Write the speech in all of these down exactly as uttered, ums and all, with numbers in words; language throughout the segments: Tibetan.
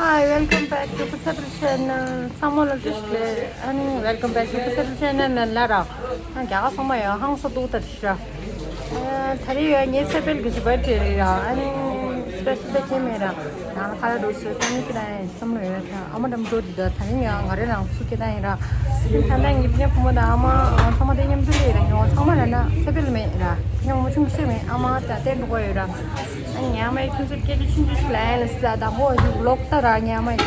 Hi, welcome back to Phusathar channel. ཚང་མ་ལ་བཀྲ་ཤིས་བདེ་ལེགས། ཨ་ནི་welcome back to Phusathar channel ནང་ལ་ར། ཨ་རྒྱ་གར་ཚང་མ་ཡང་ཧང་སང་འདུག་ད་ཤ། ཨ་ད་རེས་ཡང་ངའི་སེ་པེལ་གྱི་བར་ཐི་ཌེ་རེད་ར། ཨ་ནི་སི་པེ་ཤལ་ད་ཁྱད་མེད་ར། ནང་ལ་ཁ་ལག་འགྲོ་ཞོར་ས་མི་ཁྱེད་རང་བསམ་བློ་ཡོད་ད། ཨ་མ་འགྲམ་འགྲོ་འདི་ད་ད་རིང་ཡང་ང་རེ་རང་ཚུགས་ཁྱེད་རང་ཡིན་ར། ད་ལྟ་ངའི་ཕྲུ་གུ་མོ་དང་ཨ་མ་ཚང་མ་དེ་མཉམ་དུ་སླེབས་ར། ཉོ་ཚང་མ་ལ་ན་སེ་པེལ་མེད་ར། ཉོ་མོ་ཆུང་ཤེས་མེད། ཨ་མ་ད་བསྟན་འགྲོ་གི་ཡོད་ར། ཨ་ཉི་མ་ཡི་ཁྱོད་ཚོ་སྐད་ཆ་ཆུང་ཆུང་ཞིག་ལབ་ཡིན་ལ་སི་ལ་དང་པོ་ཞིག་ལོག་ལྟ་ར། ཉི་མ་ཡི་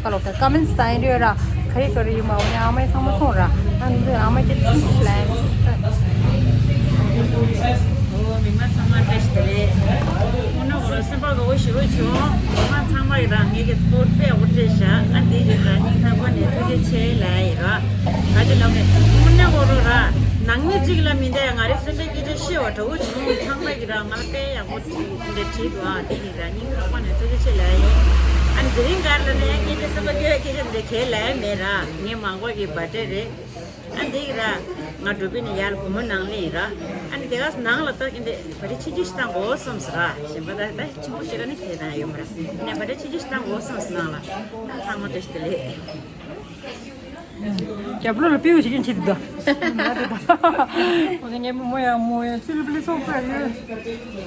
ཀ་ལོག་ལྟ་ཀ་མེན་སི་དང་ཡིན་རེད་ར། ག་རེ་ག་རེ་ཡིན་མ་འོ་ཉི་མ་ཡི་ཚང་མ་མཐོང་ར། ཨ་ནི་ཨ་མ་སྐད་ཆ་ཆུང་ཆུང་ཞིག་ལབ་ཡིན་ལ་སི། ཨོ་མི་མང་ཚང་མ་བཀྲ་ཤིས་བདེ་ལེགས། དངོས་གནས་ཁོ་རང་སེམས་པ་དགའ་བོ་ཞེ་པོ་བྱུང་། མི་མང་ཚང་མ་ཡིན་ར་ངེད་ཀྱི་སི་པོར་ཊི་དཔེ་ཡག་པོ་སྤྲད་ཤག་ཨ་འདི་ཡིན་ར་སྙིང་ཐག་པ་ནས་ཐུགས་རྗེ་ཆེ་ལབ་ཡིན་ར། ག་ཅི་ལབ་ནས་དངོས་གནས་ཁོ་རང་ར་ནང་མི་གཅིག་ལ་མི་འདའ་ཡ་ང་རའི་སེམས་པའི་སྐད་ཆ་བཤད་པ་འདྲ་བོ་བྱུང་། ཚང་མ་གིས་ར་ང་ལ་དཔེ་ཡག་པོ་འདི་འདྲ་བྲིས་འདུག་ཨ་དེ་ཡིན་ར་སྙིང་ཐག་པ་ནས་ཐུགས་རྗེ་ཆེ་ལབ་ཡ་ཡིན། ཨ་ནི་དེ་རིང་གར་ལ་ནས་སྐད་ཆ་སེམས་པ་སྐྱོ་བའི་སྐད་ཆ་འདི་འདྲ་གས་ལབ་ཡ་མེད་ར། ངའི་མ་འགོར་གྱི་བར་ཐི་ཌེ་རེད། ཨ་འདི་གི་ར་ང་འགྲོ་པི་ནས་ཡར་བུ་མོ་ནང་ལ་ཡིན་ར། ཨ་ནི་དེ་ག་ནང་ལ་ལྟ་གིན་དེ་བར་ཐི་ཌེ་ཆུང་ཆུང་ཞིག་བཏང་དགོས་བསམ་སོང་ར། གཞན་པ་ད་ད་ཆེན་པོ་ཞིག་ར་ནི་དེ་ད་ཡོད་མ་ར། ནས་བར་ཐི་ཌེ་ཆུང་ཆུང་ཞིག་བཏང་དགོས་བསམ་སོང་ནང་ལ། ཨ་ཚང་མ་བཀྲ་ཤིས་བདེ་ལེགས། རྒྱབ་ལོགས་ལ་པིའུ་ཞིག་ཀྱང་བྱེད་འདུག་ངས་མོ་ཡང་མོ་ཡང་ཚུལ་པི་ལི་སོགས་པ་ཡོད།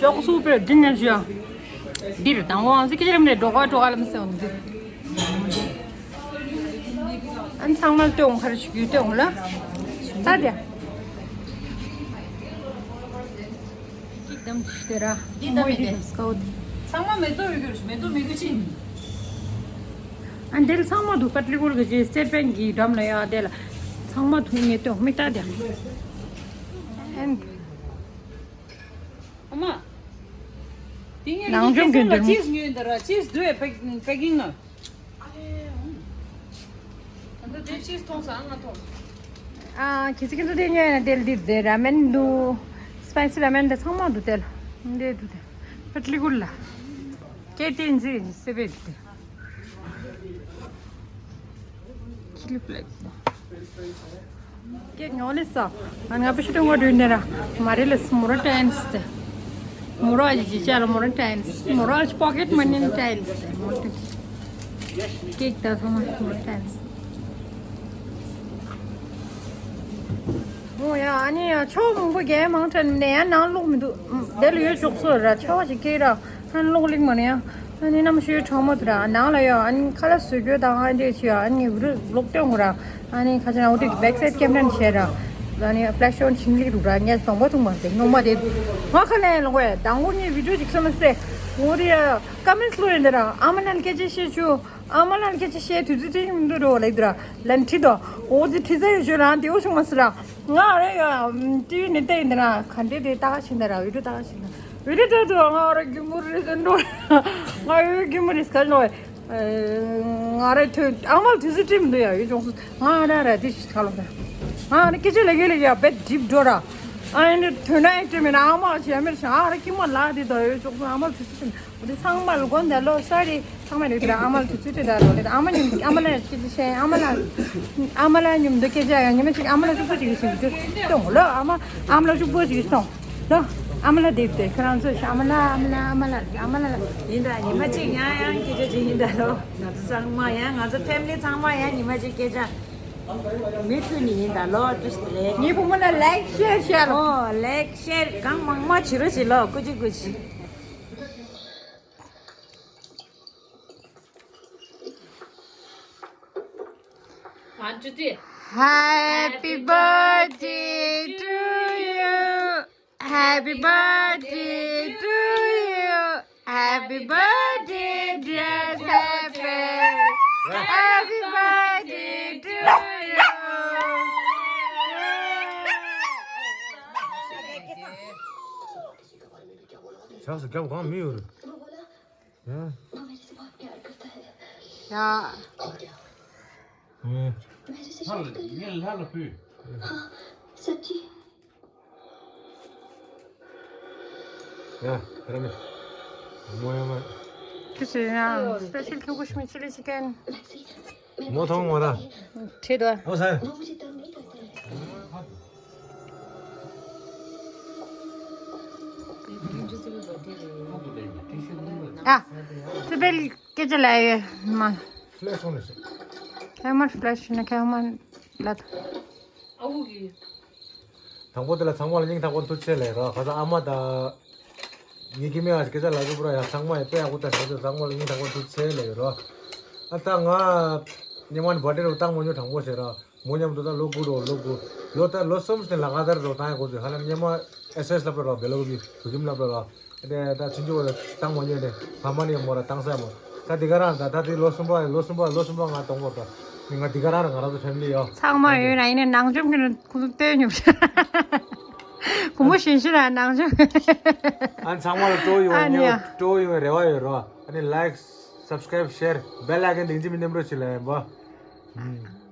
ཅོག་སུ་པའི་འདི་ནས་ཞུ་ཡང་། འདིར་དང་པོའང་ཚིག་གི་རིམ་ནས་འགྲོ་ག་འགྲོ་ག་ལམ་སེང་འདི། ཨན་ཚང་མ་སྟོན་ག་རེ་ཞིག་ཡོད་སྟོན་ལ། ད་དེ། ཀིག་དམ་ཅིག་དེ་ར། འདི་དམ་མེད་དེ། སྐའོ་དེ། ཚང་མ་མེ་ཏོག་ཡོད་རྒྱུ་མེ་ཏོག་མེད་རྒྱུ་ཅི་ཡིན། ཨ་འདིར་ཚང་མ་འདུག་པ་ཏི་ལི་གུར་གི་ཅི་སེ་པན་གི་འགྲམ་ལ་ཡ་དེ་ལ་ཚང་མ་འདུག་ངེས་ཏོ་མི་ལྟ་དེ། ཨན། ཨ་མ། དེ་ངས་ནང་ལྗོངས་ཀྱི་འདིར་ཅིས་ཉོས་འདི་ར་ཅིས་དུ་ཨེ་པེ་ཀིང་ནང་། ད་ལྟ་དེ་ཅིས་མཐོང་ས་ང་མཐོང་། ཨ་ཁྱེད་ཚོ་ཁྱེད་ཚོ་དེ་ཉོས་ན་དེ་ལ་འདིར་དེ་ར་མེན་འདུག་སི་པའི་སི་ར་མེན་དེ་ཚང་མ་འདུག་དེ་ལ་འདི་འདུག་དེ་པ་ཏི་ལི་གུར་ལ་ཀེ་ཏི་ཨིན་ཟི་སེ་པེ་དེ། ཁྱི་ལི་པི་ལེགས། ཀེག་ཉོ་ལེ་སོ། ང་ང་པི་ཤི་ཏོ་ངོ་དུས་ནེ་ར། མ་རེ་ལེ་སི་མོ་ར་ཏན་སི་ཏེ། མོ་ར་ཨ་ཅི་ཅི་ཅ་ལ་མོ་ར་ཏན་སི། མོ་ར་ཨ་ཅི་པོ་ཀེད་མ་ནི་ཏན་སི་ཏེ། མོ་ར་ཏན་སི། ཀེག་ད་སོ་མ་མོ་ར་ཏན་སི། མོ་ཡ་ཨ་ནི་ཡ་ཆོ་མང་པོ་རྒྱལ་མང་ཁྲལ་ནས་ཡ་ནང་ལོག་མི་འདུག་དེ་ལ་ཡོད་ཅོག་སོ་ར་ཆ་བ་ཞིག་སྐྱེས་ར། ཨ་ནི་གློག་ལིང་མ་ནི་ཡང་། ཨ་ནི་གནམ་གཤིས་གྲང་མོ་དེ་ར་ནང་ལ་ཡོད། ཨ་ནི་ཁ་ལག་བཟོ་རྒྱུ་དང་ཨ་འདྲས་བྱས་ཨ་ནི་བི་ཌིའོ་ལོག་སྟོན་དགོས་ར། ཨ་ནི་ཁ་ཆེ་ན་འོ་དེ་གི་བེག་སའིཌ་ཀེམ་ར་ནི་བྱས་ར། ཨ་ནི་ཕི་ལེ་ཤི་ཝོན་ཤིང་ལིག་རུ་ར་ངས་གདོང་པ་ཐུག་མ་དེ་ནོ་མ་དེ། ང་ཁ་ལས་ལོག་གོ་ཡ་དང་པོ་ངས་བི་ཌིའོ་ཅིག་བཟོས་མ་སྲིད། འོ་དེ་ཡ་ཀ་མེན་སི་ལོ་ཡིན་དེ་ར་ཨ་མ་ལ་སྐད་ཆ་བཤད་ཆུ། ཨ་མ་ལ་སྐད་ཆ་བཤད་དུས་ཚོད་དེ་མི་འདུག་རོ་ལེགས་དེ་ར་ལན་ཁྲིད་དོ། འོ་དེ་ཁྲིད་ས་ཡོད་ཆུ་ར་དེ་འོ་ཆུང་མ་སྲིད་ར། ང་རེ་ཡ་ཊི་ཝི་ནས་བལྟས་ཡིན་དེ་ར་ག་འདྲས་དེ་ལྟ་ག་ཕྱིན་དེ་ར་བི་ཌིའོ་ལྟ་ག་ཕྱིན་དེ། བི་ཌིའོ་ལྟ་དུས་ང་ར་རྒྱུ་མོ་རེད་ཟེར་འགྲོ། ང་ཡོད་རྒྱུ་མོ་རེད་ག་ནོ། ང་ར་ཐོས་ཨ་མ་ལ་དུས་ཚོད་ཁྲིད་མི་འདུག་ཡ་ཡོད་ཅོག་སུ་ང་ར་ར་དེ་ཞིག་ཁ་ལོ་ད། ང་ར་སྐད་ཆ་ལ་གི་ལ་ཡ་བེད་འགྲིབ་འགྲོ་ར། ཨ་ཡིན་དེ་ཐོས་ན་ཡ་ཁྲིད་མེད་ན་ཨ་མ་ཞེ་མེད་ཤ་ཨ་ར་ཁྱི་མ་ལ་དེ་ད་ཡོད་ཅོག་སུ་ཨ་མ་ལ་དུས་ཚོད་ཁྲིད་མི་འདུག་དེ་ཚང་མ་ལ་དགོངས་དག་ལོ་སོ་རི། ཚང་མ་ལ་ཡོད་ཨ་མ་ལ་དུས་ཚོད་དེ་ད་རོ་ལེ་ཨ་མ་ཉིམ་ཨ་མ་ལ་སྐད་ཆ་བཤད་ཨ་མ་ལ་ཨ་མ་ལ་ཉིམ་འདི་སྐད་ཆ་ཡང་ཉི་མ་གཅིག་ཨ་མ་ལ་ཤུགས་པོ་ཅིག་ཞིག་གཏོང་ལོ། ཨ་མ་ཨ་མ་ལ་ཤུགས་པོ་ཅིག་གཏོང་ལོ། ཨ་མ་ལ་དེབ་དེ་ཁྱོད་རང་ཚོ་ཨ་མ་ལ་ཨ་མ་ལ་ཨ་མ་ལ་ཨ་མ་ལ་ཡིན་ད་ཉི་མ་གཅིག་ཡང་ཡང་སྐད་ཆ་ཅིག་ཡིན་ད་ལོ། ང་ཚོ་ཚང་མ་ཡང་ང་ཚོ་ཕེ་མི་ལི་ཚང་མ་ཡང་ཉི་མ་གཅིག་སྐད་ཆ་མི་མཐུན་ནི་ཡིན་ད་ལོ། བཀྲ་ཤིས་བདེ་ལེགས། ངའི་བུ་མོ་ལ་ལའིག་ཤེར་ཤེར། ཨོ་ལའིག་ཤེར་གང་མང་མང་བྱེད་རོགས་བྱེད་ལོ། ཀུ་ཅི་ཀུ་ཅི། One, two, three. Happy birthday to you. Happy birthday to you. Happy birthday, dear Pepe. Happy birthday to you. ཆགས་སུ་རྒྱབ་གང་མི་ཡོད་རེད། ཡ། ཡ། ངས་ལྷ་ལ་ཕུལ། ཡ། ར་མེ། མོ་ཡ་མ། ཁྱེད་ཚོས་ཡང་སྤེ་ཤལ་ཁྱུ་གུ་ཤུ་ཆི་ལི་ཅི་ཀན། མོ་ཐོང་མོ་ར། ཁྲིད་དོ། ཨོ་སར། ཨ། སི་པེལ་ སྐད་ཆ་ལབ་ཡོད་མ། ཕི་ལེ་སོང་ནས་ཤི། ཁེ་མར་ཕི་ལེ་ཤི་ན་ཁེ་མར་ལ། ཨ་ཁུ་གི། དང་པོ་དེ་ལ་ཚང་མ་ལ་སྙིང་ཐག་པ་ཐུགས་རྗེ་ཆེ་ལབ་རོགས། ཁ་སང་ཨ་མ་དང་། ངའི་ཁྱི་མི་ཨ་སྐད་ཆ་ལབ་རྒྱུ་པོ་ར་ཡ་ཚང་མ་ཡི་དཔེ་ཡག་པོ་ལྟ་ཞོག་དེ་ཚང་མ་ལ་སྙིང་ཐག་པ་ཐུགས་རྗེ་ཆེ་ལབ་ཡོད་རོགས། ཨ་ད་ང་ཉི་མ་ནི་བར་ཌེ་རུ་བཏང་མ་མྱོང་དྲང་པོ་ཟེར་ར། མོ་མཉམ་དུ་ད་ལོ་དགུ་རོ་ལོ་དགུ། ལོ་ད་ལོ་གསུམ་ནས་ལ་ག་དར་རོ་བཏང་ཡ་གོ་ཚོད་ཧ་ལམ་སྙེ་མ་ཨེ་སི་ཨེ་སི་ལབ་རོ་བེ་ལོ་གི་བུ་ཁྱིམ་ལབ་རོ། དེ་ད་ཆུང་ཆུང་བ་བཏང་མ་མྱོང་དེ་ཕ་མ་ནི་མོ་ར་བཏང་ས་མོ། ད་དེ་ག་རང་ད་ད་དེ་ལོ་གསུམ་པ་ལོ་གསུམ་པ་ལོ་གསུམ་པ་ང་གཏོང་བར་ད། ནི་ང་དེ་ག་རང་ར་ང་རང་ཚོ་ཕེ་མི་ལི་ཡོ། ཚང་མ་ཡོད་ན་ཡིན་ན་ནང་ཆུང་གི་ཁུ་ལུ་ལྟོས་ཉོབ་ཤ། གུ་མོ་ཞིན་ཤི་ར་ནང་ཆུང་། ཨ་ཚང་མ་ལ་སྤྲོ་ཡོང་ཨ་ནི་ཡ། སྤྲོ་ཡོང་རེ་བ་ཡོད་རོ། ཨ་ནི་ལའིཀ་སབ་སི་ཀ་རའིབ་ཤེར་བེལ་ཨའི་ཀོན་དེ་ཅི་མི་ནེམ་རོ་ཆི་ལ་ཡིན་པ།